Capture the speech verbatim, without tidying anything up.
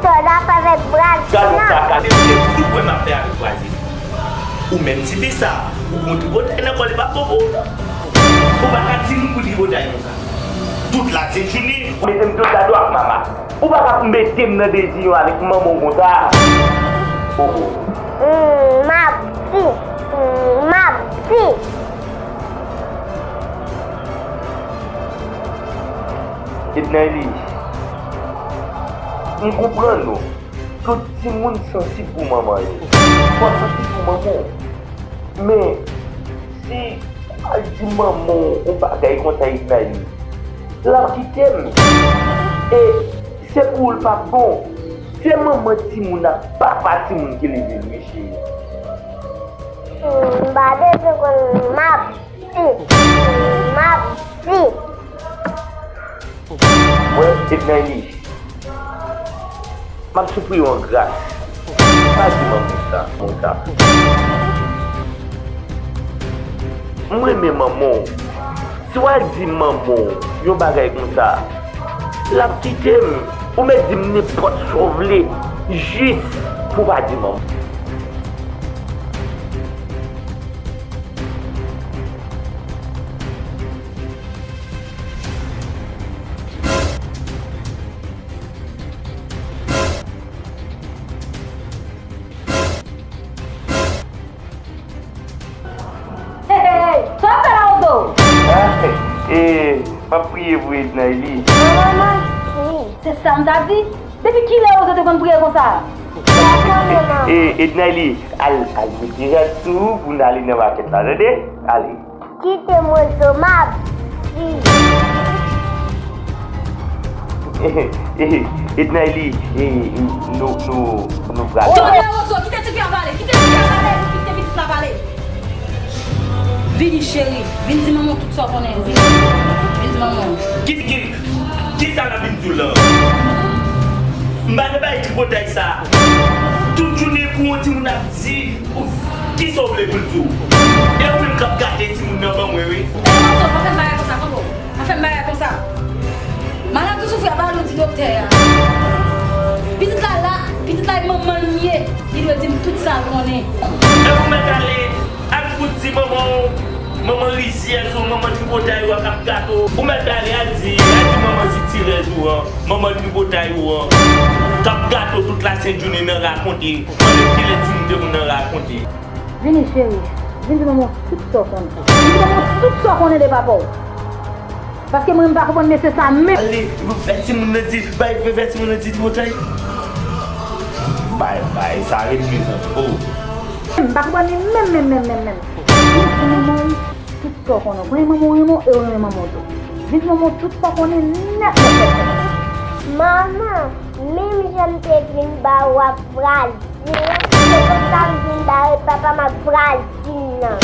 Sòlda pa fè braz. Gad yon kaka, se fou kwè m ap fè avèk braz. Ou menm ti fi sa, ou gon tripotay nan kò, li p ap bon pou ou non. Ou pa ka di moun pou tripotay konsa. Tout la sent jounen. Mete m tout la dwat mama. Ou pa ka mete m nan dezi yon avèk manman w konsa. Oh, oh. Mm, m ap di, mm, m ap di. Ednayli, m konprann ou. Tout timoun sansib pou manman yo. Fò w sansib pou manman w. Men, si ou al di manman w yon bagay konsa Ednayli, l ap kite m. E se pou ou l p ap bon. Se manman timoun ak papa timoun ki leve l, wi, cheri. M pa bezwen konn, m ap di. M ap di. Mwen, Ednayli, m ap sipli w an gras. Pa di manman w sa, manman w sa. M renmen manman w. Si w al di manman w yon bagay konsa, l ap kite m. Ou mèt di m nenpòt sa w vle, jis pou w pa di manman w. Hey, hey, hey, sa w ap fè la, Odo? Ah, eh, m ap priye pou Ednayli. Manman, wi. Se sa m ta di. Depi kilè Odo te konn priye konsa? Sa konnen, manman. Eh, Ednayli, al, al mete rad sou ou pou n ale nan makèt la, tande? Ale. Kite m, Ozo, m ap di. Ednayli, nou, nou, nou prale. Tande, Ozo, kite tifi a pale, kite tifi a pale, kite pitit la pale. Vini, cheri, vin di manman w tout sa w konnen, vini, vin di manman w. Ki, ki, kisa l ap vin di w la? M pa nan bay tripotay sa. Tout jounen pou yon timoun ap di, ou, kisa w vle pou l di w? E ou menm k ap gate timoun nan ban mwen, wi. E Ozo, pa fè m bagay konsa, Ozo. Pa fè m bagay konsa. Malad ou soufri a, pa al ou di doktè a. Pitit la la, pitit la e manman l m ye. Li dwe di m tout sa l konnen. E ou mèt ale, al fout di manman w, manman rizyèz ou, manman tripotay ou a k ap gate w. Ou mèt ale, al di, al di manman sitirèz ou an, manman tripotay ou an, k ap gate w tout lasent jounen nan rakonte. Mande m kilè timoun te konn nan rakonte. Vini, cheri. Vin di manman w tout sa w konnen. Vin di manman w tout sa w konnen de papa w. Paske mwen, m pa konprann mesye sa menm. Ale, fè timoun nan di, bay, fè, fè timoun nan di tripotay. Bay, bay, sa ret mezanmi. Oh. M pa konprann li menm, menm, menm, menm, menm. Vin di manman w tout sa w konnen. Ou konnen manman w renmen w e w renmen manman w tou. Vin di manman w tout sa w konnen nèt, nèt, nèt, nèt. Manman, menm jan m te vin ba w ak Brazil, se konsa m vin bare papa m ak Brazil nan.